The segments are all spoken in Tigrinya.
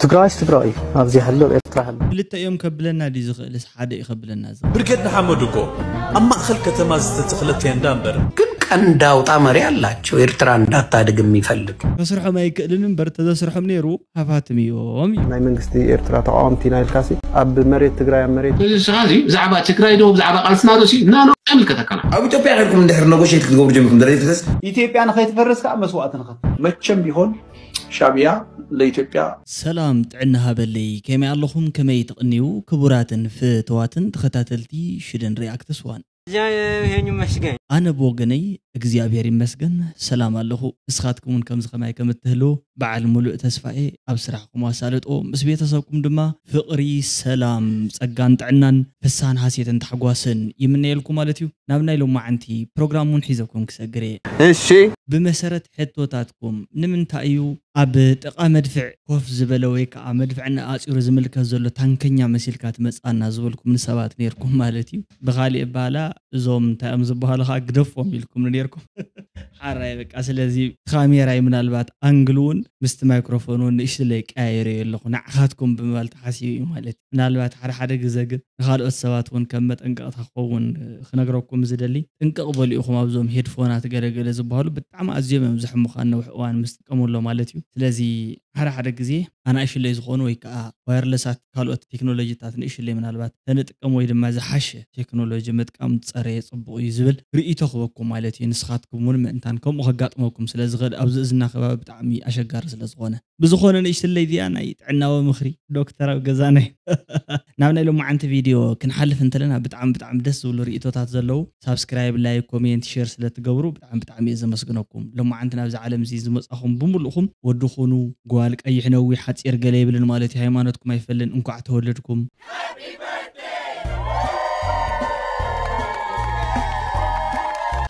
ትግራይስ ትግራይ እዩ። ኣብዚ ይሃሉ፣ ኣብ ኤርትራ ይሃሉ። ክልተ እዮም ከብለና ድዩ ዝኽእልስ ሓደ እዩ ከብለና ዝኽእል? ብርጌድ ንሓመዱ እኮ ኣብ ማእኸል ከተማ ዝተተኽለ ቴንዳ እምበር። ግን ቀንድ አውጣ መሪ አላቸው። ኤርትራ እንዳታድግ የሚፈልግ ከስርሖም ኣይክእልን እምበር ተዘስርሖም ነይሩ ሃፋትም እዮም እዩ። ናይ መንግስቲ ኤርትራ ተቃወምቲ ኢና ኢልካሲ ኣብ መሬት ትግራይ ኣብ መሬት እዚ ስኻ እዚ ብዛዕባ ትግራይ ዶ ብዛዕባ ቃልስና ዶ ሲ ናኖ ኣይምልከተካና። ኣብ ኢትዮጵያ ከድኩም እንድሕር ነጎሽት ክትገብሩ ጀሚርኩም ደረይ ፍተስ ኢትዮጵያ ንኸይትፈርስ ከዓ መስዋእቲ ንኸፍል። መቸም ቢሆን ሻዕቢያ ለኢትዮጵያ ሰላም ጥዕና ሃበለይ። ከመይ ኣለኹም? ከመይ ትቕንዩ? ክቡራትን ፍትዋትን ተኸታተልቲ ሽደን ሪኣክትስ ዋን። እግዚአብሔር ይመስገን። ኣነ ብወገነይ እግዚኣብሔር ይመስገን ሰላም ኣለኹ። ንስኻትኩም እውን ከምዚ ከማይ ከም እትህልዉ በዓል ሙሉእ ተስፋ እየ። ኣብ ስራሕኩም ኣሳልጦ፣ ምስ ቤተሰብኩም ድማ ፍቕሪ፣ ሰላም፣ ጸጋን ጥዕናን ፍሳን ሃሴትን ታሕጓስን ይምነየልኩም ማለት እዩ። ናብ ናይ ሎማዓንቲ ፕሮግራም እውን ሒዘኩም ክሰግር እየ። እሺ ብመሰረት ሕቶታትኩም ንምንታይ እዩ ኣብ ጥቓ መድፍዕ ኮፍ ዝበለ ወይ ከዓ መድፍዕ ኣፂሩ ዝምልከት ዘሎ ታንከኛ መሲልካ ትመፅኣና ዝበልኩም ንሰባት ነይርኩም ማለት እዩ። ብካሊእ ባላ እዞም እንታይ እዮም ዝበሃሉ ከዓ ግደፎም ኢልኩም ነይርኩም። ሓራይ በቃ ስለዚ ካሜራይ ምናልባት ኣንግል እውን ምስቲ ማይክሮፎን እውን ንእሽትለይ ቀያይረዮ ኣለኹ ንዓኻትኩም ብምባል ተሓሲቡ እዩ ማለት እዩ። ምናልባት ሓደ ሓደ ግዘ ግን ንካልኦት ሰባት እውን ከም መጠንቀቕታ ክኸውን ክነግረኩም ዝደሊ ጥንቅቕ በሉ ኢኹም ኣብዞም ሄድፎናት ገለገለ ዝበሃሉ ብጣዕሚ ኣዝዮም እዮም ዘሕምኻ ነውሕ እዋን ምስ ጥቀሙሎ ማለት እዩ። ስለዚ ሓደ ሓደ ግዜ ኣናእሽለይ ዝኾኑ ወይ ከዓ ዋየርለሳት ካልኦት ቴክኖሎጂታት ንእሽለይ ምናልባት ተንጥቀም ወይ ድማ ዝሓሸ ቴክኖሎጂ ምጥቃም ዝፀረየ ፅቡቕ እዩ ዝብል ርእይቶ ክበኩም ማለት እዩ። ንስኻትኩም እውን ምእንታን ከምኡ ከጋጥመኩም ስለ ዝኽእል ኣብዚ እዝና ከባቢ ብጣዕሚ ኣሸጋሪ ስለ ዝኾነ ብዝኾነ ንእሽትለይ እዚኣ ናይ ጥዕናዊ ምኽሪ ዶክተር ኣብ ገዛና እዩ። ናብ ናይ ሎማዓንቲ ቪድዮ ክንሓልፍ እንተለና ብጣዕሚ ብጣዕሚ ደስ ዝብሉ ርእቶታት ዘለዉ ሳብስክራይብ ላይክ ኮሜንት ሼር ስለ ትገብሩ ብጣዕሚ ብጣዕሚ እየ ዘመስግነኩም። ሎማዓንቲ ናብዚ ዓለም እዚ ዝመጻኹም ብምሉእኹም ወዲ ኹኑ ጓል ቀይሕ ነዊሕ ሓጺር ገለ የብልን ማለት እዩ። ሃይማኖትኩም ኣይፈልን። እንኳዕ ተወለድኩም።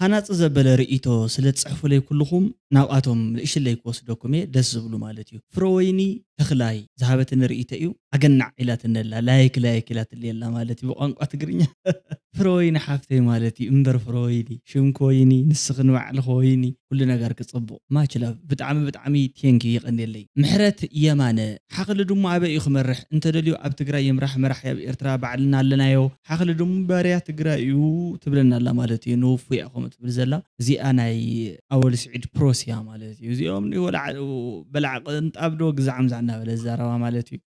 ሃናጺ ዘበለ ርእይቶ ስለ ትጽሕፉለይ ኩልኹም ናብኣቶም ንእሽለይ ክወስደኩም እየ ደስ ዝብሉ ማለት እዩ። ፍረወይኒ ተኽላይ ዝሃበትኒ ርእይቶ እዩ። ኣገናዕ ኢላትኒ ኣላ ላይክ ላይክ ኢላትለይ ኣላ ማለት እዩ ብቋንቋ ትግርኛ። ፍረወይኒ ሓፍተይ ማለት እዩ እምበር ፍረወይኒ ሽምኪ ወይኒ ንስኺ ንባዕልኺ ወይኒ ኩሉ ነገር ክጽቡቕ ማችላቭ ብጣዕሚ ብጣዕሚ ቴንኪ ይቐንየለይ። ምሕረት የማነ ሓኽሊ ድሞ ኣበይ እዩ ክመርሕ እንተደልዩ ኣብ ትግራይ ይምራሕ መራሒ ኣብ ኤርትራ ባዕልና ኣለናዮ ሓኽሊ ድሞ ባርያ ትግራይ እዩ ትብለና ኣላ ማለት እዩ ንውፉያ ከምኡ ትብል ዘላ እዚኣ ናይ ኣወል ስዒድ ፕሮስ እያ ማለት እዩ። እዚኦም ንወላዕ በላዕ ቅንጣብ ዶ ግዛዕ ምዛዕ እናበለ ዝዛረባ ማለት እዩ።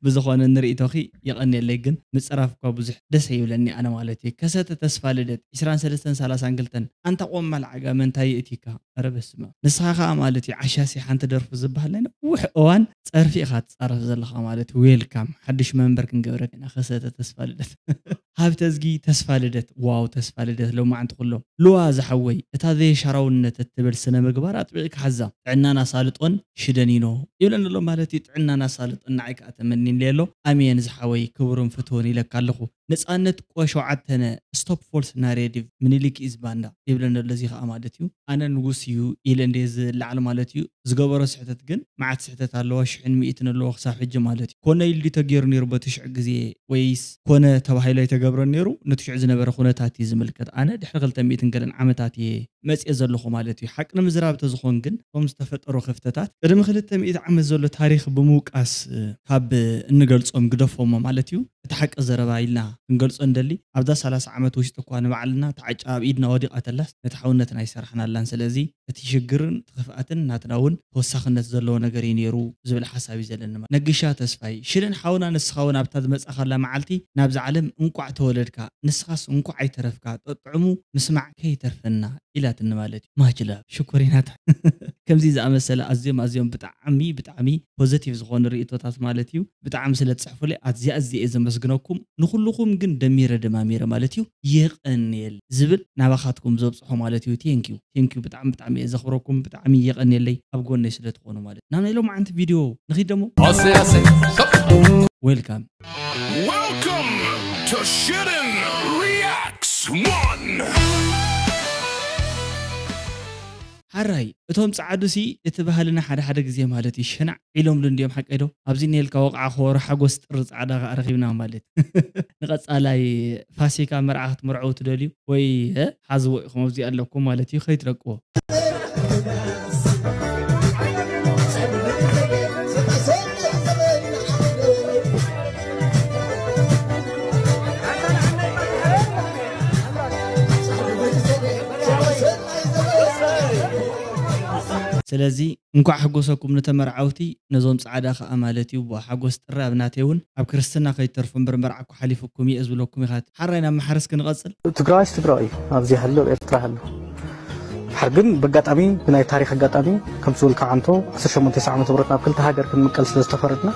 ብዝኾነ ንርእይቶኺ የቐንየለይ ግን ምፅራፍ እኳ ብዙሕ ደስ ይብለኒ ኣነ ማለት እዩ። ከሰተ ተስፋ ልደት ዒስራን ሰለስተን ሰላሳን ክልተን ኣንታ ቆማል ዓጋመ እንታይ የእቲካ? ኧረ በስመ ኣብ። ንስኻ ኸኣ ማለት እዩ ዓሻሲ ሓንቲ ደርፉ ዝበሃል ናይ ነዊሕ እዋን ጸርፊ ኢኻ ትጻረፍ ዘለኻ ማለት እዩ። ዌልካም ሓድሽ መንበር ክንገብረካ ኢና ከሰተ ተስፋ ልደት። ሃብተዝጊ ተስፋ ልደት ዋው ተስፋ ልደት ሎማዓንቲ ኩሎም ልዋ ዝሓወይ እታ ዘየሻራውነት እትብል ስነ ምግባር ኣጥቢቕካ ሓዛ ጥዕናን ኣሳልጦን ሽደኒኖ ይብለኒ ኣሎ ማለት እዩ ጥዕናን ኣሳልጦን ንዓይ ከዓ ተመኒንለይ ኣሎ ኣሜን ዝሓወይ ክቡርን ፍትውን ኢለካ ኣለኹ ነፃነት ቆ ሸውዓተ ነ stop false narrative ምኒልክ is ባንዳ ይብለኒ ኣሎ እዚ ከዓ ማለት እዩ ኣነ ንጉስ እዩ ኢለ እንደ ዝለዓል ማለት እዩ ዝገበሮ ስሕተት ግን መዓት ስሕተት ኣለዎ ሽሕን ሚእትን ኣለዎ ክሳብ ሕጂ ማለት እዩ ኮነ ኢሉ ድዩ ተገይሩ ነይሩ በቲ ሽዑ ግዜ ወይስ ኮነ ተባሂሉ ኣይተገብረን ነይሩ ነቲ ሽዑ ዝነበረ ኩነታት እዩ ዝምልከት ኣነ ድሕሪ ክልተ ሚእትን ገለን ዓመታት እየ መፅየ ዘለኹ ማለት እዩ ሓቂ ንምዝራብ ተዝኾን ግን እቶም ዝተፈጠሩ ክፍተታት ቅድሚ ክልተ ሚእቲ ዓመት ዘሎ ታሪኽ ብምውቃስ ካብ እንገልፆም ግደፎሞ ማለት እዩ እቲ ሓቂ ዘረባ ኢልና ክንገልፆ እንደሊ ኣብዛ ሰላሳ ዓመት ውሽጢ እኳ ንባዕልና ተዓጫ ኣብ ኢድና ወዲቓ ተላስ ነቲ ሓውነትና ኣይሰራሕናላን ስለዚ እቲ ሽግርን እቲ ክፍኣትን ናትና እውን ተወሳኽነት ዘለዎ ነገር እዩ ነይሩ ዝብል ሓሳብ እዩ ዘለኒ ነግሻ ተስፋይ ሽደን ሓውና ንስኻ እውን ኣብታ ዝመፃኻላ መዓልቲ ናብዛ ዓለም እንቋዕ ተወለድካ ንስኻስ እንቋዕ ኣይተረፍካ ጠጥዕሙ ምስማዕ ከይተርፈና ኢላትኒ ማለት እዩ ማችላ ሽኮሪናታ ከምዚ ዝኣመሰለ ኣዝዮም ኣዝዮም ብጣዕሚ ብጣዕሚ ፖዘቲቭ ዝኾኑ ርእቶታት ማለት እዩ ብጣዕሚ ስለ ትፅሕፉለይ ኣዝያ ኣዝየ እየ ዘመስግነኩም ንኩልኹም ግን ደሚረ ደማሚረ ማለት እዩ የቐንየል ዝብል ናባኻትኩም ዘብፅሖ ማለት እዩ ቴንኪዩ ቴንኪዩ ብጣዕሚ ብጣዕሚ እየ ዘኽብረኩም ብጣዕሚ የቐንየለይ ኣብ ጎነይ ስለ ትኾኑ ማለት ናብ ናይ ሎማዓንቲ ቪድዮ ንኺድ ደሞ ኣሰይ ኣሰይ ዌልካም Welcome to Shitten Reacts One! ሓራይ እቶም ፃዓዱ ሲ እቲ ባህልና ሓደ ሓደ ግዜ ማለት እዩ ሸናዕ ኢሎምሉ እንዲዮም ሓቀይ ዶ ኣብዚ ኔልካ ወቕዓ ክወሩ ሓጎስ ጥሪ ፃዕዳ ከዓ ረኺብና ማለት ንቐፃላይ ፋሲካ መርዓ ክትምርዐው ትደልዩ ወይ ሓዝዎ ኢኹም ኣብዚ ኣለኩም ማለት እዩ ከይትረቅዎ ስለዚ እንኳዕ ሓጎሰኩም ንተመርዓውቲ፣ ነዞም ጻዕዳ ከኣ ማለት እዩ። ዋ ሓጎስ ጥሪ ኣብ ናተይ እውን ኣብ ክርስትና ከይተርፉ እምበር መርዓኩ ሓሊፉኩም እየ ዝብለኩም ኢኻ። ሓራይ ናብ መሓረስ ክንቐጽል። ትግራዋይስ ትግራዋይ እዩ፣ ኣብዚ ሃሎ ኣብ ኤርትራ ሃሎ። ድሓር ግን ብኣጋጣሚ ብናይ ታሪክ ኣጋጣሚ ከምቲ ዝበልካ ዓንቶ ዓሰርተ ሸሞንተ ዓመተ ምህረት ናብ ክልተ ሃገር ክንምቀል ስለ ዝተፈረድና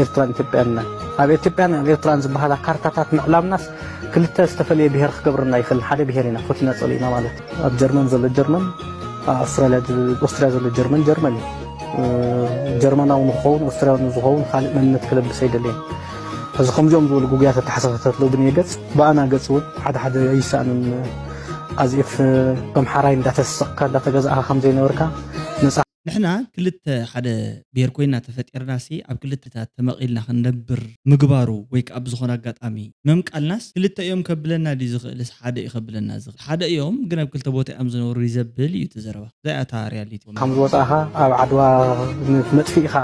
ኤርትራን ኢትዮጵያን ኢና። ኣብ ኢትዮጵያን ኣብ ኤርትራን ዝበሃላ ካርታታት ምዕላምናስ ክልተ ዝተፈለየ ብሄር ክገብረና ይኽእል። ሓደ ብሄር ኢና ፈቲና ጸሊእና ማለት እዩ። ኣብ ጀርመን ዘሎ ጀርመን፣ ኣብ ኣውስትራልያ ኦስትርያ ዘሎ ጀርመን ጀርመን እዩ። ጀርመናዊ ንክኸውን ኣውስትርያዊ ንዝኸውን ካልእ መንነት ክለብስ ኣይደለየን። እዚ ከምዚኦም ዝበሉ ጉጉያት ኣተሓሳሰብታት ኣለዉ ብንየ ገጽ ብኣና ገጽ እውን ሓደ ሓደ ኣይሰኣንን። ኣዚፍ ከም ሓራይ እንዳተሰቕካ እንዳተገዛእካ ከም ዘይነበርካ ነጻ። ንሕና ክልተ ሓደ ብሄር ኮይና ተፈጢርና ሲ ኣብ ክልተታት ተመቒልና ክንነብር ምግባሩ ወይ ከዓ ብዝኾነ ኣጋጣሚ ምምቃልናስ ክልተ እዮም ከብለና ድዩ ዝኽእልስ ሓደ እዩ ከብለና ዝኽእል? ሓደ እዮም ግን ኣብ ክልተ ቦታ እዮም ዝነብሩ እዩ ዘብል እዩ እቲ ዘረባ። እዚኣ እታ ሪያሊቲ። ከም ዝወፃእኻ ኣብ ዓድዋ መጥፊእኻ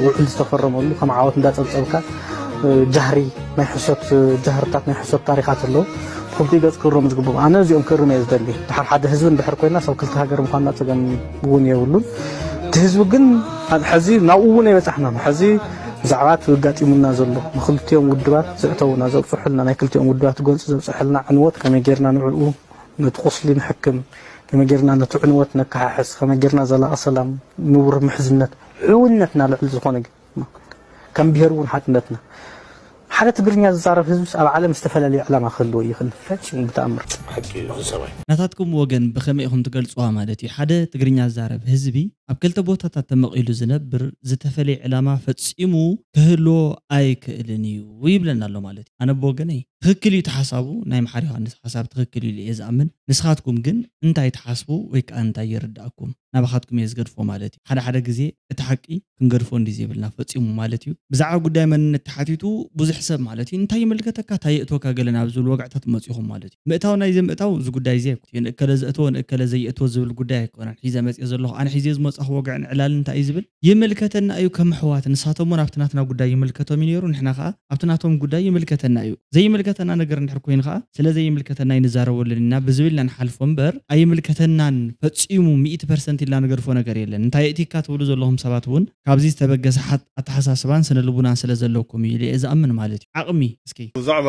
ውዕል ዝተፈረመሉ ከም ዓወት እንዳፀብፀብካ ጃህሪ ናይ ሕሶት ጃህርታት ናይ ሕሶት ታሪኻት ኣለዉ። ብክልቲኡ ገፅ ክእረሙ ዝግብኦም ኣነ እዚኦም ክእርም እየ ዝደሊ። ድሓር ሓደ ህዝቢ እንድሕር ኮይና ሰብ ክልተ ሃገር ምኳንና ፀገም እውን የብሉን። እቲ ህዝቢ ግን ሕዚ ናብኡ እውን ኣይበፃሕናን። ሕዚ ብዛዕባ እቲ ኣጋጢሙና ዘሎ ንክልቲኦም ውድባት ዘእተውና ዘብፅሑልና ናይ ክልቲኦም ውድባት ጎንፂ ዘብፅሐልና ዕንወት ከመይ ጌርና ንዕኡ ነቲ ቁስሊ ንሕክም፣ ከመይ ጌርና ነቲ ዕንወት ነከሓሕስ፣ ከመይ ጌርና ዘላቂ ሰላም ንውር ምሕዝነት ሕውነትና ልዕሊ ዝኾነ ግን ከም ብሄር እውን ሓድነትና ሓደ ትግርኛ ዝዛረብ ህዝብስ ኣብ ዓለም ዝተፈላለየ ዕላማ ክህልዎ ይኽእል ፈጺሙ ብተኣምር። ሓቂ እዩ ሰባይ። ናታትኩም ወገን ብኸመይ ኢኹም ትገልጽዋ ማለት እዩ? ሓደ ትግርኛ ዝዛረብ ህዝቢ ኣብ ክልተ ቦታታት ተመቒሉ ዝነብር ዝተፈለየ ዕላማ ፈጺሙ ክህልዎ ኣይክእልን እዩ ይብለና ኣሎ ማለት እዩ። ኣነ ብወገነይ ትኽክል እዩ ተሓሳቡ ናይ መሓር ዮሃንስ ሓሳብ ትኽክል እዩ ኢለ እየ ዝኣምን። ንስኻትኩም ግን እንታይ ትሓስቡ ወይ ከዓ እንታይ ይርዳእኩም? ናባኻትኩም እየ ዝገድፎ ማለት እዩ። ሓደ ሓደ ግዜ እቲ ሓቂ ክንገድፎ እንዲ ዘይብልና ፈጺሙ ማለት እዩ። ብዛዕባ ጉዳይ መንነት ተሓቲቱ ብዙሕ ሰብ ማለት እዩ እንታይ ይምልከተካ እንታይ የእትወካ ገለ ናብ ዝብል ወግዕታት መፂኹም ማለት እዩ። ምእታው ናይ ዘምእታው እዚ ጉዳይ እዚ ኣይኮነን። ንእከለ ዘእትዎ ንእከለ ዘየእትዎ ዝብል ጉዳይ ኣይኮነን። ሒዘ መፅእ ዘለኹ ኣነ ሒዘ ዝመፃኹ ወግዕን ዕላልን እንታይ እዩ ዝብል ይምልከተና እዩ። ከም ኣሕዋት ንሳቶም እውን ኣብቲ ናትና ጉዳይ ይምልከቶም እዩ ነይሩ። ንሕና ከዓ ኣብቲ ናቶም ጉዳይ ይምልከተና እዩ። ዘይምልከተና ነገር እንድሕር ኮይኑ ከዓ ስለ ዘይምልከተና ኣይንዛረበሉን ኢና ብዝብል ኢና ንሓልፎ እምበር ኣይምልከተናን ፈፂሙ ሚእቲ ፐርሰንት ኢልና ንገድፎ ነገር የለን። እንታይ የእቲካ ትብሉ ዘለኹም ሰባት እውን ካብዚ ዝተበገሰ ሓት ኣተሓሳስባን ስነ ልቡናን ስለ ዘለኩም እዩ ኢለ እየ ዝኣምን ማለት እዩ። ዓቕሚ እስኪ ብዛዕባ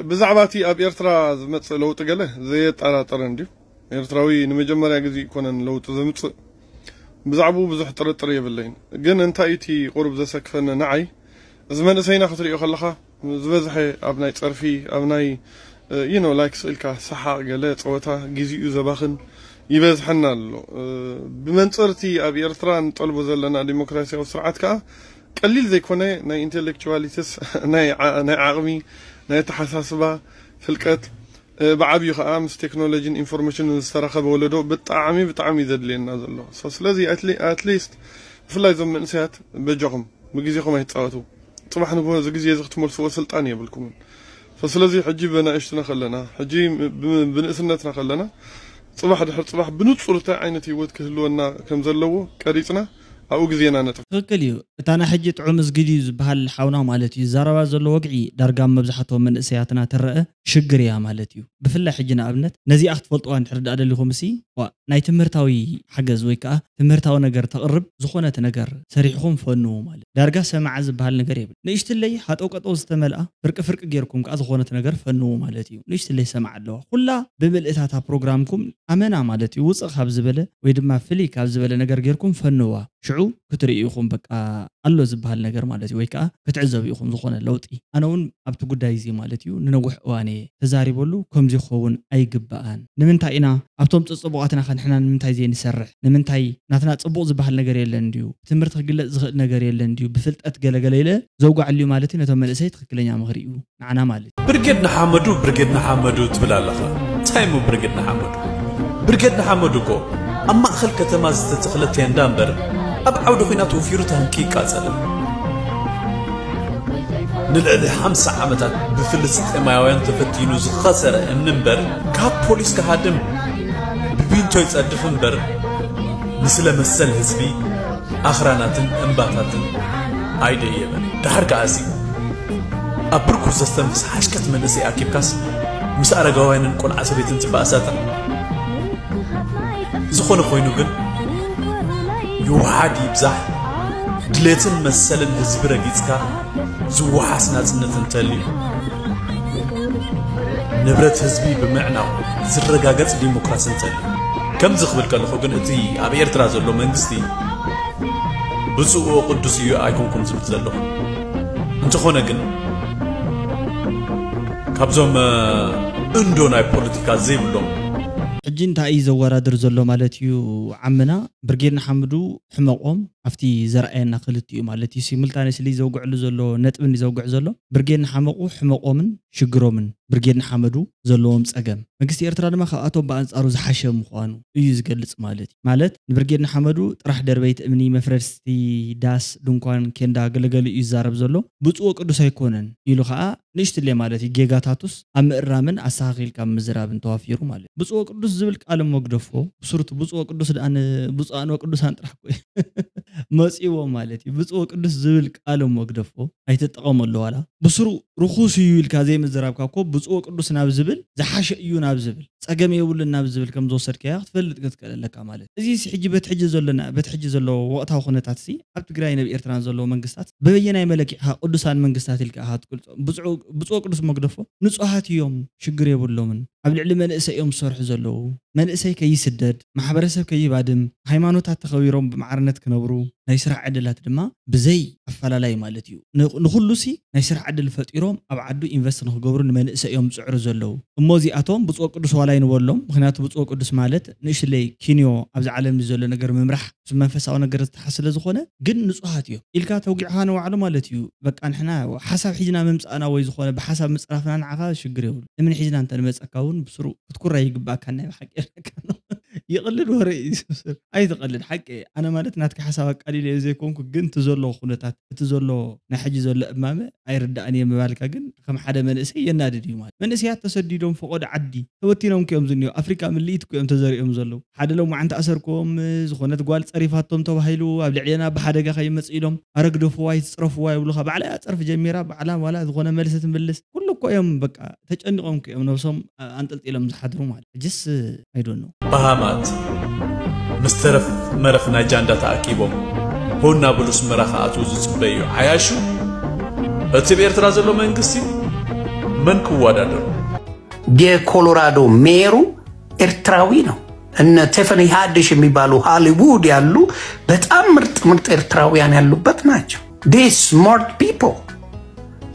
ብዛዕባ እቲ ኣብ ኤርትራ ዝመፅእ ለውጢ ገለ ዘየጠራጥር እንድዩ። ኤርትራዊ ንመጀመርያ ግዜ ይኮነን ለውጢ ዘምፅእ። ብዛዕባኡ ብዙሕ ጥርጥር የብለይን። ግን እንታይ እቲ ቁሩብ ዘሰክፈኒ ንዓይ እዚ መንእሰይና ክትሪኦ ከለኻ ዝበዝሐ ኣብ ናይ ፀርፊ ኣብ ናይ you know like ስእልካ ሰሓቕ ገለ ፀወታ ግዜኡ ዘባኽን ይበዝሐና ኣሎ። ብመንፅር እቲ ኣብ ኤርትራ ንጠልቦ ዘለና ዲሞክራሲያዊ ስርዓት ከዓ ቀሊል ዘይኮነ ናይ intellectualities ናይ ዓቕሚ ናይ ኣተሓሳስባ ፍልቀት ብዓብዩ ከዓ ምስ ቴክኖሎጂን ኢንፎርሜሽንን ዝተረኸበ ወለዶ ብጣዕሚ ብጣዕሚ እዩ ዘድልየና ዘሎ። ስለዚ at least ብፍላይ እዞም መንእሰያት በጃኹም ብግዜኹም ኣይትፃወቱ። ፅባሕ ንግሆ እዚ ግዜ እዚ ክትመልስዎ ስልጣን የብልኩምን። ስለዚ ሕጂ በናእሽትና ከለና ሕጂ ብንእስነትና ከለና ፅባሕ ድሕር ፅባሕ ብንፁር እንታይ ዓይነት ህይወት ክህልወና ከም ዘለዎ ቀሪፅና ኣብኡ ግዜና ነጥፍ። ትኽክል እዩ። እታ ናይ ሕጂ ጥዑም እዝጊ ድዩ ዝበሃል ሓውና ማለት እዩ ዝዛረባ ዘሎ ወግዒ ዳርጋ ኣብ መብዛሕትኦም መንእሰያትና ትረአ ሽግር እያ ማለት እዩ። ብፍላይ ሕጂ ንኣብነት ነዚኣ ክትፈልጥዋ እንድሕር ደኣ ደሊኹም እሲ ዋ ናይ ትምህርታዊ ሓገዝ ወይ ከዓ ትምህርታዊ ነገር ተቕርብ ዝኾነት ነገር ሰሪሕኹም ፈንዉ ማለት ዳርጋ ሰማዓ ዝበሃል ነገር የብል። ንእሽትለይ ሃጠው ቀጠው ዝተመልኣ ፍርቂ ፍርቂ ጌርኩም ከዓ ዝኾነት ነገር ፈንዉ ማለት እዩ። ንእሽትለይ ሰማዓ ኣለዋ ኩላ ብምልእታታ ፕሮግራምኩም ኣመና ማለት እዩ ውፅእ ካብ ዝበለ ወይ ድማ ፍልይ ካብ ዝበለ ነገር ጌርኩም ፈንዋ። ሽዑ ክትርእዩ ኢኹም በቃ ኣሎ ዝበሃል ነገር ማለት እዩ ወይ ከዓ ክትዕዘቡ ኢኹም ዝኾነ ለውጢ። ኣነ እውን ኣብቲ ጉዳይ እዚ ማለት እዩ ንነዊሕ እዋን እየ ተዛሪበሉ። ከምዚ ክኸውን ኣይግባኣን። ንምንታይ ኢና ኣብቶም ፅፅቡቓትና ከ ንሕና ንምንታይ ዘይንሰርሕ? ንምንታይ ናትና ፅቡቕ ዝበሃል ነገር የለን ድዩ? ብትምህርቲ ክግለፅ ዝኽእል ነገር የለን ድዩ? ብፍልጠት ገለገለ ኢለ ዘውጋዕልዩ ማለት እዩ ነቶም መንእሰይ ትኽክለኛ ምኽሪ እዩ። ንዓና ማለት እዩ። ብርጌድ ንሓመዱ ብርጌድ ንሓመዱ ትብል ኣለኻ። እንታይ እሞ ብርጌድ ንሓመዱ? ብርጌድ ንሓመዱ እኮ ኣብ ማእኸል ከተማ ዝተተኽለ ቴንዳ እምበር ኣብ ዓውዲ ኹናት ወፊሩ ታንኪ ይቃጸልን። ንልዕሊ ሓምሳ ዓመታት ብፍልስጤማውያን ተፈቲኑ ዝኸሰረ እምኒ እምበር ካብ ፖሊስ ክሃድም ብቢንቶ ይጸድፍ እምበር ንስለ መሰል ህዝቢ ኣኽራናትን እምባታትን ኣይደየበን። ደሓር ከኣሲ ኣብ ብርኩ ዘስተንፍስ ሓሽከት መንእሰይ ኣኪብካስ ምስ ኣረጋውያንን ቆልዓ ሰበይትን ትበኣሳታ። ዝኾነ ኮይኑ ግን ይውሓድ ይብዛሕ፣ ድሌትን መሰልን ህዝቢ ረጊጽካ ዝወሓስ ናጽነት እንተልዩ፣ ንብረት ህዝቢ ብምዕናው ዝረጋገጽ ዲሞክራሲ እንተልዩ፣ ከምዚ ክብል ከለኹ ግን እቲ ኣብ ኤርትራ ዘሎ መንግስቲ ብፁዕ ወቅዱስ እዩ ኣይኮንኩን ዝብል ዘለኹ። እንተኾነ ግን ካብዞም እንዶ ናይ ፖለቲካ ዘይብሎም ሕጂ እንታይ እዩ ዘወዳድር ዘሎ ማለት እዩ? ዓምና ብርጌድ ንሓመዱ ሕመቆም ኣብቲ ዘርኣየና ክልቲኡ ማለት እዩ። ሲምልታኔስሊ ዘውግዕሉ ዘሎ ነጥብን ዘውግዕ ዘሎ ብርጌድ ንሓመቁ ሕመቆምን ሽግሮምን ብርጌድ ንሓመዱ ዘለዎም ጸገም መንግስቲ ኤርትራ ድማ ካብኣቶም ብኣንጻሩ ዝሓሸ ምዃኑ እዩ ዝገልጽ ማለት እዩ። ማለት ንብርጌድ ንሓመዱ ጥራሕ ደርበይት እምኒ መፍረስቲ ዳስ ድንኳን ኬንዳ ገለገሉ እዩ ዝዛረብ ዘሎ። ብፁዕ ወቅዱስ ኣይኮነን ኢሉ ከዓ ንእሽትሌ ማለት እዩ ጌጋታቱስ ኣብ ምእራምን ኣስተኻኺልካ ምዝራብን ተዋፊሩ ማለት እዩ። ብፁዕ ወቅዱስ ዝብል ቃል እሞ ግደፎ። ብስሩቲ ብፁዕ ወቅዱስ ደኣ ንብፁዓን ወቅዱሳን ጥራሕ እኮ እዩ መፂዎ ማለት እዩ። ብፁዕ ወቅዱስ ዝብል ቃል እሞ ግደፎ ኣይትጠቐመሉ ዋላ ብስሩ ርኹስ እዩ ኢልካ ዘይምዝራብካ እኮ ብፁዕ ወቅዱስ ናብ ዝብል ዝሓሸ እዩ ናብ ዝብል ጸገም የብሉን ናብ ዝብል ከም ዝወሰድካዮ ክትፈልጥ ክትክእል ኣለካ ማለት እዩ። እዚ ሕጂ በቲ ሕጂ ዘሎ በቲ ሕጂ ዘሎ ወቕታዊ ኩነታት ሲ ኣብ ትግራይን ኣብ ኤርትራን ዘለዉ መንግስታት በበየናይ መለኪዕካ ቅዱሳን መንግስታት ኢልካ ኢኻ ትገልጾም? ብፁዕ ቅዱስ መግደፎ ንጹሃት እዮም፣ ሽግር የብሎምን። ኣብ ልዕሊ መንእሰይ እዮም ዝሰርሑ ዘለዉ። መንእሰይ ከይስደድ፣ ማሕበረሰብ ከይባድም፣ ሃይማኖታት ተኸቢሮም ብማዕርነት ክነብሩ፣ ናይ ስራሕ ዕድላት ድማ ብዘይ ኣፈላላይ ማለት እዩ ንኹሉ ሲ ናይ ስራሕ ዕድል ፈጢሮም ኣብ ዓዱ ኢንቨስት ንክገብሩ ንመንእሰይ እዮም ዝፅዕሩ ዘለዉ። እሞ እዚኣቶም ብፁዕ ቅዱስ ዋላ ይንበሎም፣ ምክንያቱ ብፁዕ ቅዱስ ማለት ንእሽለይ ኪንዮ ኣብዚ ዓለም ዘሎ ነገር ምምራሕ ምስ መንፈሳዊ ነገር ዝተሓ ስለ ዝኾነ ግን ንጹሃት እዮም ኢልካ ተውጊዕኻ ንባዕሉ ማለት እዩ። በቃ ንሕና ሓሳብ ሒዝና ምምፃእና ወይ ዝኾነ ብሓሳብ ምፅራፍና ንዓኻ ሽግር የብሉ። እምኒ ሒዝና እንተንመፀካ እውን ብስሩ ክትኩራ ይግባእካ ናይ ብሓቂ ይብለካ ኣለኹ። ይቕልድ ወረ እዩ ዝስብስብ። ኣይትቐልድ ሓቂ። ኣነ ማለት ናትካ ሓሳብ ኣቃሊለ ዘይኮንኩ ግን እቲ ዘሎ ኩነታት እቲ ዘሎ ናይ ሕጂ ዘሎ እማመ ኣይርዳእን እየ ምባልካ ግን ከም ሓደ መንእሰይ የናድድ እዩ ማለት መንእሰያት ተሰዲዶም ፈቆዶ ዓዲ ተበቲኖም እዮም ዝኒኦ ኣፍሪካ ምልኢት እዮም ተዘሪኦም ዘለዉ ሓደ ሎም ዓንተ ኣሰርኮም ዝኾነት ጓል ፀሪፋቶም ተባሂሉ ኣብ ልዕሌና ብሓደጋ ከይመፅ ኢሎም ኣረግደፍዋ ይትፅረፍዋ ይብሉካ ባዕላ ፀርፍ ጀሚራ ባዕላ ዋላ ዝኾነ መልሲ ትምልስ ኩሉ እኮ እዮም በቃ ተጨኒቆም እዮም ነብሶም ኣንጠልጢሎም ዝሓድሩ ማለት ሕጅስ ኣይዶኖ በሃማት ምስ ተረፍ መረፍ ናይ ጃንዳ ተኣኪቦም ሆና ብሉስ መራ ከኣትዉ ዝፅበዩ ዓያሹ እቲ ብኤርትራ ዘሎ መንግስቲ መን ክወዳደሩ የኮሎራዶ ሜሩ ኤርትራዊ ነው። እነ ቴፈኒ ሃድሽ የሚባሉ ሆሊውድ ያሉ በጣም ምርጥ ምርጥ ኤርትራውያን ያሉበት ናቸው። They smart people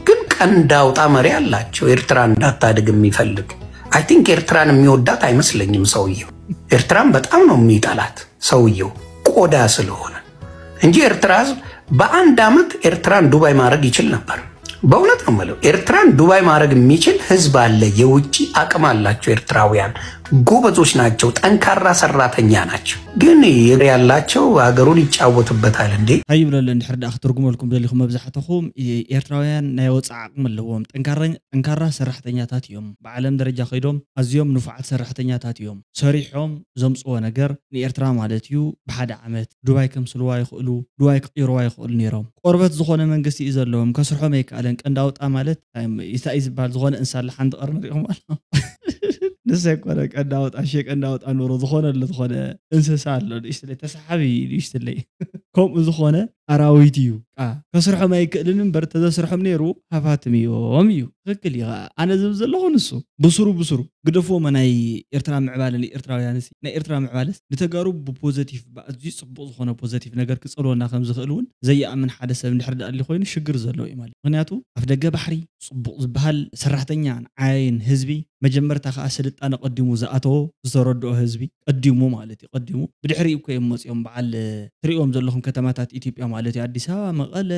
ግን ቀንድ አውጣ መሪ አላቸው። ኤርትራ እንዳታድግ የሚፈልግ I think ኤርትራን የሚወዳት አይመስለኝም ሰውየው። ኤርትራን በጣም ነው የሚጠላት ሰውየው ቆዳ ስለሆነ እንጂ ኤርትራ ህዝብ በአንድ አመት ኤርትራን ዱባይ ማድረግ ይችል ነበር። በእውነት ነው የምለው። ኤርትራን ዱባይ ማድረግ የሚችል ህዝብ አለ። የውጭ አቅም አላቸው ኤርትራውያን። ጎበዞች ናቸው። ጠንካራ ሰራተኛ ናቸው። ግን ያላቸው ሀገሩን ይጫወትበታል እንዴ? እንታይ ይብለሉ እንድሕር ደኣ ክትርጉመልኩም ደሊኹም መብዛሕትኹም ኤርትራውያን ናይ ወፃኢ ዓቕሚ ኣለዎም። ጠንካራ ሰራሕተኛታት እዮም። ብዓለም ደረጃ ከይዶም ኣዝዮም ንፉዓት ሰራሕተኛታት እዮም። ሰሪሖም ዘምፅዎ ነገር ንኤርትራ ማለት እዩ ብሓደ ዓመት ዱባይ ከምስልዋ ይኽእሉ ዱባይ ክቅይርዋ ይኽእሉ ነይሮም ቆርበት ዝኾነ መንግስቲ እዩ ዘለዎም ከስርሖም ኣይከኣለን ቀንዲ ኣውጣ ማለት እንታይ እዩ ዝበሃል ዝኾነ እንሳላ ሓንቲ ቀርኒ ሪኹም ኣሎ ንሳ ይኮነ ቀንዲ ኣውጣ ሸ ቀንዲ ኣውጣ ኑሮ ዝኾነ ኣሎ ዝኾነ እንስሳ ኣሎ ንእሽትለይ ተሰሓቢ ንእሽትለይ ከምኡ ዝኾነ ኣራዊት እዩ ከስርሖም ኣይክእልን እምበር ተዘስርሖም ነይሩ ሃፋትም እዮም እዩ ትክክል እዩ ኣነ ዝብል ዘለኹ ንሱ ብስሩ ብስሩ ግደፍዎ ናይ ኤርትራ ምዕባለ ንኤርትራውያን ናይ ኤርትራ ምዕባለስ ንተጋሩ ብፖዘቲቭ ብኣዝዩ ፅቡቅ ዝኾነ ፖዘቲቭ ነገር ክፀልወና ከም ዝኽእል እውን ዘይኣምን ሓደ ሰብ እንድሕር ደኣሊ ኮይኑ ሽግር ዘለዎ እዩ ማለት ምክንያቱ ኣፍ ደገ ባሕሪ ፅቡቅ ዝበሃል ሰራሕተኛ ንዓይን ህዝቢ መጀመርታ ከዓ ስልጣነ ቀዲሙ ዝኣተዎ ዝተረድኦ ህዝቢ ቀዲሙ ማለት እዩ ቀዲሙ ብድሕሪኡ እኮ እዮም መፅኦም በዓል ትሪእዎም ዘለኹም ከተማታት ኢትዮጵያ ማለት እዩ ኣዲስ ኣበባ መቐለ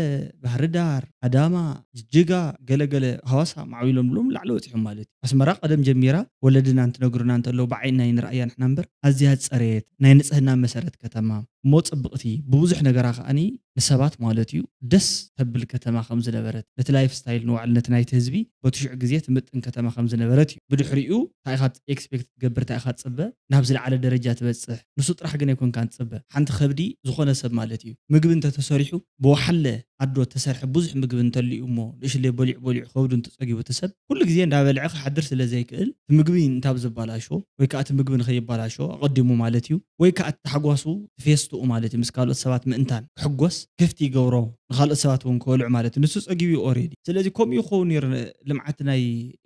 ባህርዳር ኣዳማ ጅጅጋ ገለገለ ሃዋሳ ማዕቢሎም ብሎም ላዕሊ ወፂሖም ማለት እዩ ኣስመራ ቀደም ጀሚራ ወለድና እንትነግሩና እንተለዉ ብዓይንና ይንረኣያ ንሕና እምበር ኣዝያ ዝፀረየት ናይ ንፅህና መሰረት ከተማ እሞ ፅብቕቲ ብብዙሕ ነገራ ከዓኒ ንሰባት ማለት እዩ ደስ ተብል ከተማ ከም ዝነበረት ነቲ ላይፍ ስታይል ንባዕሉ ነቲ ናይቲ ህዝቢ በቲ ሽዑ ግዜ ትምጥን ከተማ ከም ዝነበረት እዩ ብድሕሪኡ እንታይ ኢኻ ኤክስፔክት ትገብር እንታይ ኢኻ ትፅበ ናብ ዝለዓለ ደረጃ ትበፅሕ ንሱ ጥራሕ ግን ኣይኮንካን ትፅበ ሓንቲ ከብዲ ዝኾነ ሰብ ማለት እዩ ምግቢ እንተተሰሪሑ ብወሓለ ኣዶ ተሰርሐ ብዙሕ ምግቢ እንተልዩ እሞ ንእሽለይ በሊዑ በሊዑ ከብዱ እንተጸጊቡ እቲ ሰብ ኩሉ ግዜ እንዳበልዐ ክሓድር ስለ ዘይክእል እቲ ምግቢ እንታብ ዝበላሾ ወይ ከዓ እቲ ምግቢ ንኸይበላሾ ኣቐዲሙ ማለት እዩ ወይ ከዓ እቲ ታሕጓሱ ፌስቱኡ ማለት እዩ ምስ ካልኦት ሰባት ምእንታን ክሕጎስ ክፍቲ ይገብሮ ንኻልኦት ሰባት እውን ክበልዑ ማለት እዩ ንሱ ጸጊቡ እዩ ኦሬዲ ስለዚ ከምኡ ይኸውን ነይሩ ልምዓት ናይ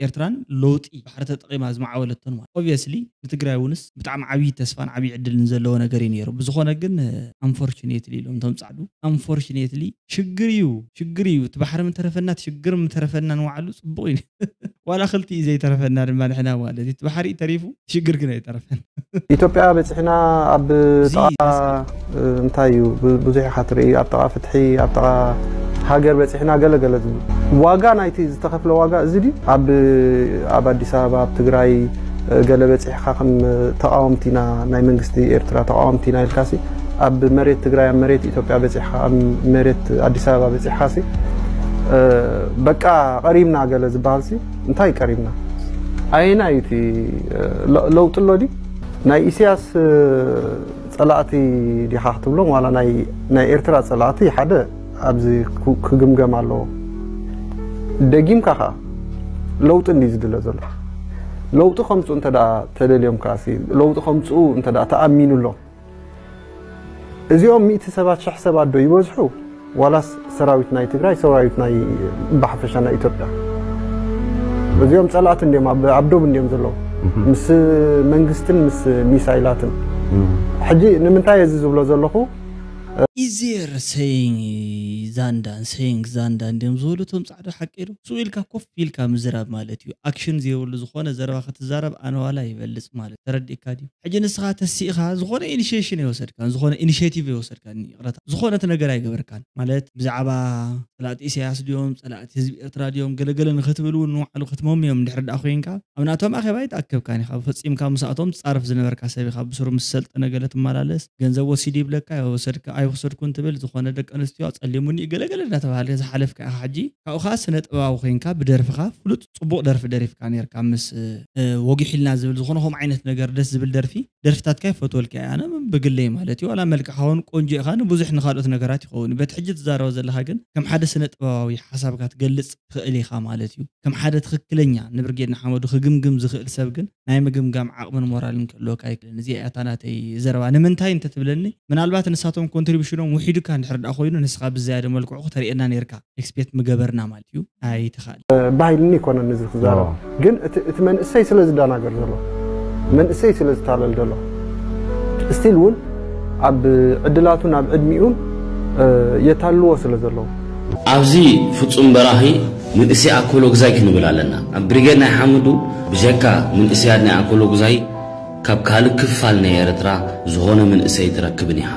ኤርትራን ለውጢ ባሕሪ ተጠቒማ ዝመዓበለቶን ማለት ኦብቪየስሊ ንትግራይ እውንስ ብጣዕሚ ዓብዪ ተስፋን ዓብዪ ዕድልን ዘለዎ ነገር እዩ ነይሩ ብዝኾነ ግን ኣንፎርቹኔትሊ ኢሎም እቶም ጻዕዱ ኣንፎርቹኔትሊ ሽግር እዩ ሽግር እዩ እቲ ባሕሪ ምተረፈና እቲ ሽግር ምተረፈና ንባዕሉ ፅቡቅ እዩ ዋላ ክልቲኡ ዘይተረፈና ድማ ንሕና ማለት እዩ እቲ ባሕሪ ተሪፉ እቲ ሽግር ግን ኣይተረፈን ኢትዮጵያ በፂሕና ኣብ እዚ ጥቓ እንታይ እዩ ብ- ብዙሕ ኢኻ ትርኢ ኣብ ጥቓ ፍትሒ ኣብ ጥቓ ሃገር በፂሕና ገለገለ ዝብል ዋጋ ናይቲ ዝተኸፍለ ዋጋ እዚ ድዩ ኣብ ኣብ ኣዲስ ኣበባ ኣብ ትግራይ ገለ በፂሕኻ ከም ተቃወምቲ ኢና ናይ መንግስቲ ኤርትራ ተቃወምቲ ኢና ኢልካሲ ኣብ መሬት ትግራይ ኣብ መሬት ኢትዮጵያ በፂሕኻ ኣብ መሬት ኣዲስ ኣበባ በፂሕኻሲ በቃ ቀሪብና ገለ ዝበሃልሲ እንታይ ቀሪብና ኣየና እዩ እቲ ለውጢ ኣሎ ድዩ ናይ ኢሳያስ ፀላእቲ ዲኻ ክትብሎም ዋላ ናይ ኤርትራ ፀላእቲ ሓደ ኣብዚ ክግምገም ኣለዎ ደጊምካ ከዓ ለውጢ እንዲ ዝድለ ዘሎ ለውጢ ከምፅኡ እንተ ተደልዮም ከዓ ለውጢ ከምፅኡ እንተ ተኣሚኑሎም እዚኦም ሚእቲ ሰባት ሽሕ ሰባት ዶ ይበዝሑ ዋላስ ሰራዊት ናይ ትግራይ ሰራዊት ናይ ብሓፈሻ ናይ ኢትዮጵያ እዚኦም ፀላእቲ እንዲም ኣብ ዶብ እንዲም ዘለዉ ምስ መንግስትን ምስ ሚሳይላትን ሕጂ ንምንታይ እዚ ዝብሎ ዘለኹ ኢዜር ሰይንግ ዛንዳ ሰይንግ ዛንዳ እንዲም ዝበሉ እቶም ፃዕዳ ሓቂ ዶ ስኡ ኢልካ ኮፍ ኢልካ ምዝራብ ማለት እዩ ኣክሽን ዘይብሉ ዝኾነ ዘረባ ክትዛረብ ኣነዋላ ይበልፅ ማለት ተረዲእካ ድዩ ሕጂ ንስኻ ተሲእኻ ዝኾነ ኢኒሽሽን ኣይወሰድካን ዝኾነ ኢኒሽቲቭ ኣይወሰድካን ይቕረታ ዝኾነት ነገር ኣይገበርካን ማለት ብዛዕባ ፀላእቲ ኢሳያስ ድዮም ፀላእቲ ህዝቢ ኤርትራ ድዮም ገለገለ ንክትብል እውን ንባዕሉ ክትመምዮም እንድሕር ደኣ ኮይንካ ኣብ ናቶም ኣኼባ ኣይተኣከብካን ኢኻ ፈፂምካ ምስኣቶም ትፃረፍ ዝነበርካ ሰብ ኢኻ ብስሩ ምስ ሰልጠነ ገለ ትመላለስ ገንዘብ ወሲዱ ይብለካ ኣይወሰድኩን ትብል ዝኾነ ደቂ ኣንስትዮ ኣፀሊሙኒ ገለገለ እናተባሃለ ዝሓለፍካ ኢኻ ሕጂ ካብኡ ከዓ ስነ ጥበባዊ ኮይንካ ብደርፍኻ ፍሉጥ ፅቡቕ ደርፊ ደሪፍካ ነርካ ምስ ወጊሒልና ዝብል ዝኾነ ከምኡ ዓይነት ነገር ደስ ዝብል ደርፊ ደርፍታትካ ይፈትወልካ እየ ኣነ ብግለይ ማለት እዩ ዋላ መልክዕኻ እውን ቆንጆ ኢኻ ንብዙሕ ንኻልኦት ነገራት ይኸውን በቲ ሕጂ ትዛረቦ ዘለኻ ግን ከም ሓደ ስነ ጥበባዊ ሓሳብካ ትገልፅ ትኽእል ኢኻ ማለት እዩ ከም ሓደ ትኽክለኛ ንብርጌድ ንሓመዱ ክግምግም ዝኽእል ሰብ ግን ናይ ምግምጋም ዓቕምን ሞራልን ክህልወካ ኣይክእልን እዚኣ እያ እታ ናተይ ዘረባ ንምንታይ እንተትብለኒ ምናልባት ንሳቶም ኮንትሪቢሽኖም ውሒዱካ እንድሕር ደኣ ኮይኑ ንስኻ ብዝያደ መልክዑ ክተርእየና ነይርካ ኤክስፔክት ምገበርና ማለት እዩ ኣይትኽእል ባህልኒ ይኮነን እዚ ክዛረብ ግን እቲ መንእሰይ ስለ ዝደናገር ዘሎ መንእሰይ ስለ ዝታለል ዘሎ ስቲል እውን ኣብ ዕድላቱን ኣብ ዕድሚኡን የታልዎ ስለ ዘለዉ ኣብዚ ፍጹም በራኺ ምንእሰይ ኣኮሎ ግዛይ ክንብል ኣለና ኣብ ብሪገድ ናይ ሓምዱ ብጀካ ምንእሰያት ናይ ኣኮሎ ግዛይ ካብ ካልእ ክፋል ናይ ኤርትራ ዝኾነ ምንእሰይ ትረክብን ኢኻ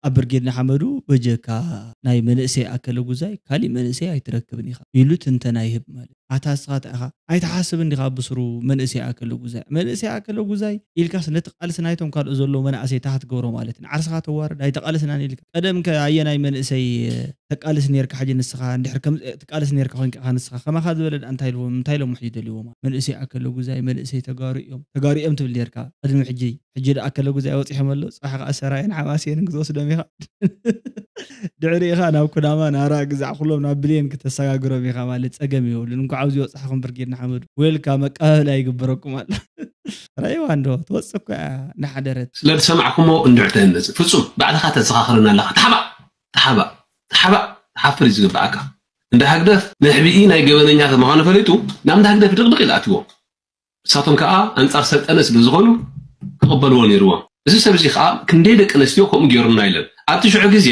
ኣብ ብርጌድ ንሓመዱ በጀካ ናይ መንእሰይ ኣከለ ጉዛይ ካሊእ መንእሰይ ኣይትረክብን ኢኻ ኢሉ ትንተና ይህብ ማለት ኣታ እስኻ ኢኻ ኣይትሓስብ እንዲኻ ብስሩ መንእሰይ ኣከለ ጉዛይ መንእሰይ ኣከለ ጉዛይ ኢልካስ ነቲ ቃልሲ ናይቶም ካልኦ ዘለዉ መናእሰይ ታሕት ገብሮ ማለት እዩ ዓርስኻ ተዋርድ ኣይተቃልስናን ኢልካ ቀደም ከ ኣየናይ መንእሰይ ተቃልስ ነርካ ሕጂ ንስኻ እንድሕር ከም ትቃልስ ነርካ ኮንካ ንስኻ ከማኻ ዝበለ እንታይ ኢልዎም እንታይ ኢሎም ሕጂ ደልዎም መንእሰይ ኣከለ ጉዛይ መንእሰይ ተጋሩ እዮም ተጋሩ እዮም ትብል ነርካ ቅድሚ ሕጂ ሕጂ ደኣ ከለጉ እዚኣ ወፂሖም ኣለዉ ፅባሕ ከዓ ሰራየን ሓማስየንን ክትወስዶም ኢኻ ድሕሪ ኢኻ ናብ ኩናማ ናራ ግዛዕ ኩሎም ናብ ብልየን ክተሰጋግሮም ኢኻ ማለት ፀገም የብሉን እንኳዕ ኣብዚ ወፃሕኹም ብርጌድ ንሓመዱ ዌልካ መቀባበል ኣይግበረኩም ኣሎ ራይዋ እንዶ ትወፅእ እኮ እያ እናሓደረት ስለዝሰማዕኩሞ እንድዕ ተህነፅ ፍፁም ባዕልኻ ተዘኻኽረና ኣለኻ ተሓባእ ተሓባእ ተሓባእ ተሓፍር እዩ ዝግብኣካ እንደ ሃግደፍ ንሕቢኢ ናይ ገበነኛ ተምዃኑ ፈሊጡ ናብ እንደ ሃግደፍ ድቕድቕ ኢሉ ኣትዎ ንሳቶም ከኣ ኣንጻር ሰልጠነ ስለ ዝኾኑ ክቕበልዎ ነይርዎም። እዚ ሰብ እዚ ከኣ ክንደይ ደቂ ኣንስትዮ ከምኡ ገይሩና ኢለን። ኣብቲ ሽዑ ግዜ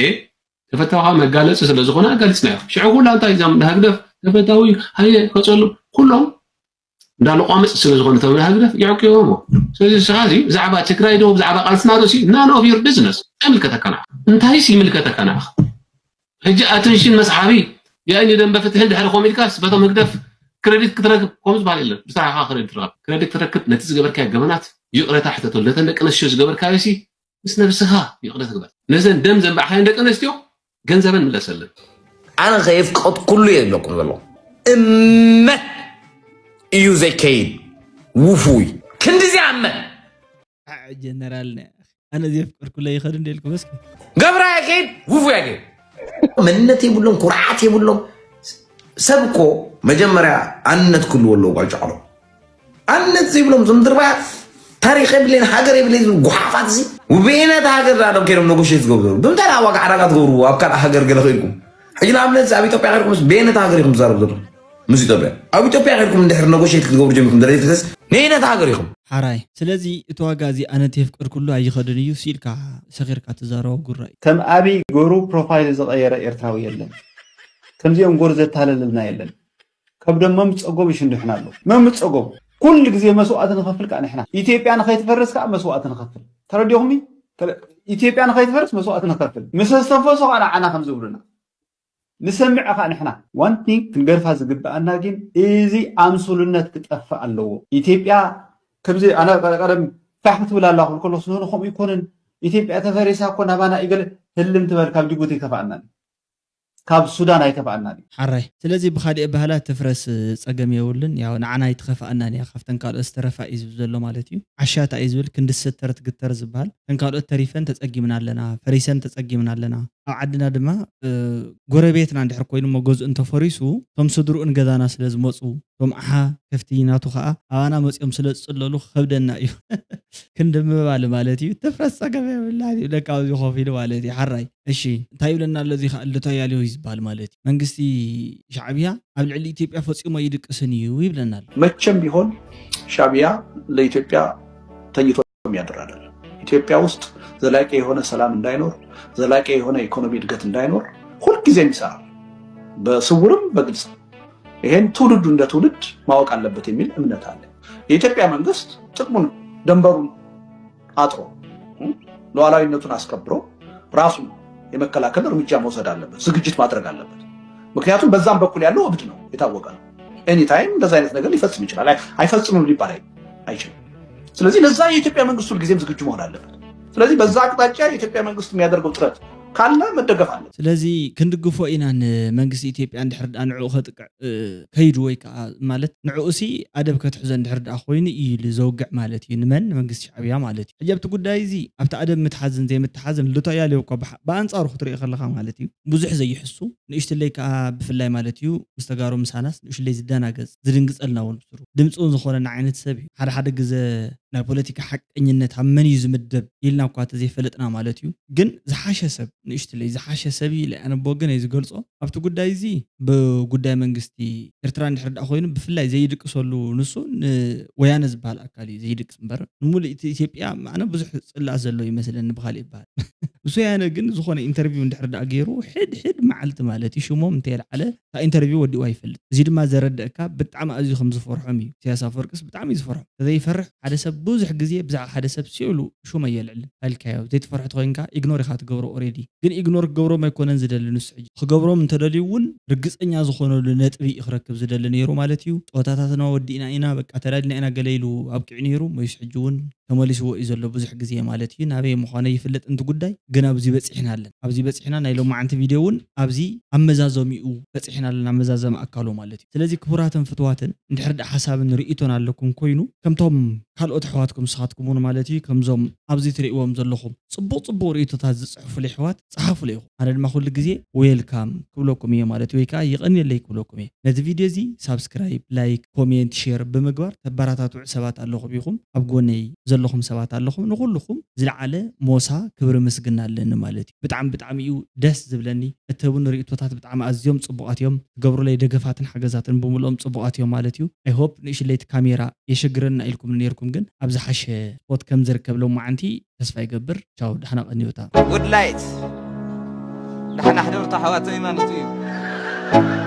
ተፈታዊ ከኣ መጋለጺ ስለ ዝኾነ ኣጋሊጽናዮ። ሽዑ ኩላ እንታይ እዞም ንህግደፍ ተፈታዊ እዩ፣ ሃየ ቀጸሉ፣ ኩሎም እንዳ ለቋምጽ ስለ ዝኾነ እቶም ንህግደፍ የዕቅቦሞ። ስለዚ ንስኻ እዚ ብዛዕባ ትግራይ ዶ ብዛዕባ ቃልስና ዶ ሲ none of your business ኣይምልከተካ ንዓኻ። እንታይስ ይምልከተካ ንዓኻ? ሕጂ ኣተንሽን መስሓቢ ያእኒ ደንበ ፍትሒ እንድሕር ኮም ኢልካስ በቶም ህግደፍ ክረዲት ክትረክብ ኮም ዝበሃል የለን ብስራሕኻ ክረዲት ትረክብ ክረዲት ክትረክብ ነቲ ዝገበርካዮ ገበናት ይቕረታ ሕተተሉ ነተን ደቂ ኣንስትዮ ዝገበርካዮ ሲ ምስ ነብስኻ ይቕረ ትግበር ነዘን ደም ዘንባዕካየን ደቂ ኣንስትዮ ገንዘበን ምለሰለን ኣነ ከየፍቀጥኩሉ እየ ዝብለኩም ዘለኹ እመት እዩ ዘይከይድ ውፉይ ክንድዚኣ እመት ጀነራልና ኣነ ዘፍቅርኩለ ይኸዱ እንደ ኢልኩም እስኪ ገብራ ያከይድ ውፉ ያከይድ መንነት የብሎም፣ ኩርዓት የብሎም። ሰብ እኮ መጀመርያ ኣንነት ክህልዎ ኣለዎ። ጓል ጫዕሎ ኣንነት ዘይብሎም፣ ዝምድርባ ታሪኽ የብለይን፣ ሃገር የብለይን ዝብሉ ጉሓፋት እዚ፣ ብየነታ ሃገር ዳሎም ከይዶም ነጎሽት ዝገብሩ ዘለዉ? ብምንታይ ደኣ ዋጋ ዕዳጋ ትገብርዎ? ኣብ ካልእ ሃገር ገለ ከይድኩም፣ ሕጂ ንኣብነት ኣብ ኢትዮጵያ ከይድኩም፣ በየነታ ሃገር ኢኹም ትዛረቡ ዘለኹም? ምስ ኢትዮጵያ ኣብ ኢትዮጵያ ከይድኩም እንድሕር ነጎሽት ክትገብሩ ጀሚርኩም፣ ደረጀ ፍትስ ነየነታ ሃገር ኢኹም? ሓራይ። ስለዚ እቲ ዋጋ እዚ ኣነ ተየፍቀድኩሉ ኣይኸድን እዩ ሲልካ ሰኺርካ ትዛረቦ ጉራ እዩ። ከም ኣብይ ገሩ ፕሮፋይል ዝቐየረ ኤርትራዊ የለን። ከምዚኦም ጎር ዘታለለልና የለን። ከብዶም መምፀጎም ይሽንድሕና ኣሎ። መምፀጎም ኩሉ ግዜ መስዋእቲ ንኸፍል ከዓ ንሕና። ኢትዮጵያ ንኸይትፈርስ ከዓ መስዋእቲ ንኸፍል። ተረዲኹም? ኢትዮጵያ ንኸይትፈርስ መስዋእቲ ንኸፍል። ምስ ዝተንፈሱ ከዓ ንዓና ከም ዝብሉና ንሰምዕ ከዓ ንሕና። ዋን ቲንግ ክንገርፋ ዝግብኣና ግን እዚ ኣምሱልነት ክጠፍእ ኣለዎ። ኢትዮጵያ ከምዚ ኣነ ቀደም ፋሕ ክትብል ኣላ ክብል ከለኹ ስለ ከምኡ ይኮንን። ኢትዮጵያ ተፈሪሳ እኮ ናባና እዩ ገለ ህልም ትበል ካብ ጅቡቲ ኣይከፍኣናን ካብ ሱዳን ኣይከፍኣናን እዩ። ሓራይ። ስለዚ ብኻሊእ ኣበሃህላ ትፍረስ ጸገም የብሉን። ያው ንዓና ኣይትኸፍኣናን እያ፣ ካብተን ካልኦት ዝተረፋ እዩ ዝብል ዘሎ ማለት እዩ። ዓሻታ እዩ ዝብል፣ ክንዲ ዝሰተረ ትግተር ዝበሃል። እተን ካልኦት ተሪፈን ተጸጊምና ኣለና፣ ፈሪሰን ተጸጊምና ኣለና። ኣብ ዓድና ድማ ጎረቤትና እንድሕር ኮይኑ እሞ ገዝኡ እንተፈሪሱ እቶም ስድርኡ ንገዛና ስለ ዝመፁ እቶም ኣሓ ከፍቲ ናቱ ከዓ ኣባና መፂኦም ስለ ዝፅለሉ ክኸብደና እዩ። ክንዲ ምባል ማለት እዩ። ትፍረስ ፀገም የብላን ይብለካ ኣብዚ ኮፍ ኢሉ ማለት እዩ። ሓራይ እሺ እንታይ ይብለና ኣሎ እዚ ከዓ ልደቱ ኣያሌው እዩ ዝበሃል ማለት እዩ። መንግስቲ ሻዕብያ ኣብ ልዕሊ ኢትዮጵያ ፈፂሙ ኣይድቅስን እዩ ይብለና ኣሎ። መቸም ቢሆን ሻዕብያ ለኢትዮጵያ ተኝቶ የሚያድር አይደለም። ኢትዮጵያ ውስጥ ዘላቂ የሆነ ሰላም እንዳይኖር፣ ዘላቂ የሆነ ኢኮኖሚ እድገት እንዳይኖር ሁልጊዜም ይሰራል፣ በስውርም በግልጽም። ይሄን ትውልዱ እንደ ትውልድ ማወቅ አለበት የሚል እምነት አለ። የኢትዮጵያ መንግስት ጥቅሙን ደንበሩን አጥሮ ሉዓላዊነቱን አስከብሮ ራሱን የመከላከል እርምጃ መውሰድ አለበት፣ ዝግጅት ማድረግ አለበት። ምክንያቱም በዛም በኩል ያለው እብድ ነው፣ የታወቀ ነው። ኤኒታይም እንደዚ አይነት ነገር ሊፈጽም ይችላል። አይፈጽምም ሊባል አይችልም። ስለዚህ ለዛ የኢትዮጵያ መንግስት ሁልጊዜም ዝግጁ መሆን አለበት። ስለዚህ በዛ አቅጣጫ የኢትዮጵያ መንግስት የሚያደርገው ጥረት ካለ መደገፍ አለ። ስለዚ ክንድግፎ ኢና ንመንግስቲ ኢትዮጵያ እንድሕር ደኣ ንዕኡ ከጥቅዕ ከይዱ ወይ ከዓ ማለት ንዕኡሲ ኣደብ ከትሕዞ እንድሕር ደኣ ኮይኑ እዩ ኢሉ ዘውግዕ ማለት እዩ። ንመን? ንመንግስቲ ሻዕብያ ማለት እዩ። ሕጂ ኣብቲ ጉዳይ እዚ ኣብቲ ኣደብ ምትሓዝን ዘይምትሓዝን ልደቱ ኣያሌው እኳ ብኣንፃሩ ክትሪኦ ከለካ ማለት እዩ ብዙሕ ዘይሕሱ ንእሽትለይ ከዓ ብፍላይ ማለት እዩ ምስ ተጋሩ ምሳናስ ንእሽለይ ዝደናገፅ ዝድንግፀልና እውን ብስሩ ድምፂ እውን ዝኾነና ዓይነት ሰብ እዩ። ሓደ ሓደ ግዘ ናይ ፖለቲካ ሓቀኝነት ኣብ መን እዩ ዝምደብ ኢልና እኳ ተዘይፈለጥና ማለት እዩ። ግን ዝሓሸ ሰብ ንእሽትለይ ዝሓሸ ሰብ እዩ ኢለ ኣነ ብወገነይ ዝገልፆ ኣብቲ ጉዳይ እዚ ብጉዳይ መንግስቲ ኤርትራ እንድሕር ደኣ ኮይኑ ብፍላይ ዘይድቅሰሉ ንሱ ንወያነ ዝበሃል ኣካል እዩ ዘይድቅስ እምበር ንምሉእ ኢትዮጵያ ኣነ ብዙሕ ፅላእ ዘሎ ይመስለኒ ብካሊእ ይበሃል ምስ ወያነ ግን ዝኾነ ኢንተርቪው እንድሕር ደኣ ገይሩ ሕድ ሕድ መዓልቲ ማለት እዩ ሽሞም እንተየልዓለ እታ ኢንተርቪው ወዲእዋ ይፈልጥ። እዚ ድማ ዘረድእካ ብጣዕሚ ኣዝዩ ከም ዝፈርሖም እዩ። ኢሳያስ ኣፈወርቅስ ብጣዕሚ እዩ ዝፈርሖም። ተዘይፈርሕ ሓደ ሰብ ብዙሕ ግዜ ብዛዕባ ሓደ ሰብ ሲኦሉ ሹም ኣየልዕልን። ኣልካዮ ዘይትፈርሖ ተኮይንካ ኢግኖር ኢካ ትገብሮ ኦሬዲ። ግን ኢግኖር ክገብሮም ኣይኮነን ዝደሊ ንሱ ሕጂ። ክገብሮም እንተደልዩ እውን ርግፀኛ ዝኾነሉ ነጥቢ እዩ ክረክብ ዝደሊ ነይሩ ማለት እዩ። ፀወታታትና ወዲእና ኢና በቃ ተላዲና ኢና ገለ ኢሉ ኣብቂዑ ነይሩ። ሞይስ ሕጂ እውን ተመሊስዎ እዩ ዘሎ ብዙሕ ግዜ ማለት እዩ። ናበይ ምዃነ ይፍለጥ እንቲ ጉዳይ ግን ኣብዚ በፂሕና ኣለን። ኣብዚ በፂሕና ናይ ሎማዓንቲ ቪድዮ እውን ኣብዚ ኣመዛዘሚኡ በፂሕና ኣለና። ኣመዛዘሚ ኣካሉ ማለት እዩ። ስለዚ ክቡራትን ፍትዋትን እንድሕር ደኣ ሓሳብን ርእይቶን ኣለኩም ኮይኑ ከምቶም ካልኦት ኣሕዋትኩም ንስኻትኩም እውን ማለት እዩ ከምዞም ኣብዚ ትርእይዎም ዘለኹም ፅቡቕ ፅቡቕ ርእይቶታት ዝፅሕፉሉ ኣሕዋት ፀሓፉሉ ኢኹም። ኣነ ድማ ኩሉ ግዜ ዌልካም ክብለኩም እየ ማለት እዩ ወይ ከዓ ይቐንየለይ ክብለኩም እየ። ነዚ ቪድዮ እዚ ሳብስክራይብ፣ ላይክ፣ ኮሜንት፣ ሼር ብምግባር ተበረታትዑ ሰባት ኣለኹም ኢኹም ኣብ ጎነይ ዘለኹም ሰባት ኣለኹም ንኹልኹም ዝለዓለ ሞሳ ክብሪ ምስግና ኣለኒ ማለት እዩ። ብጣዕሚ ብጣዕሚ እዩ ደስ ዝብለኒ እትህቡኒ ርእይቶታት ብጣዕሚ ኣዝዮም ፅቡቓት እዮም። ትገብሩለይ ደገፋትን ሓገዛትን ብምልኦም ፅቡቓት እዮም ማለት እዩ። I hope ንእሽለይቲ ካሜራ የሸግረና ኢልኩም ነይርኩም ግን ኣብ ዝሓሸ ስፖት ከም ዝርከብ ሎማዓንቲ ተስፋ ይገብር። ቻው ዳሕና ቀንዩታ። Good light ዳሕና ሕደርታ ኣሕዋተይ ማለት እዩ።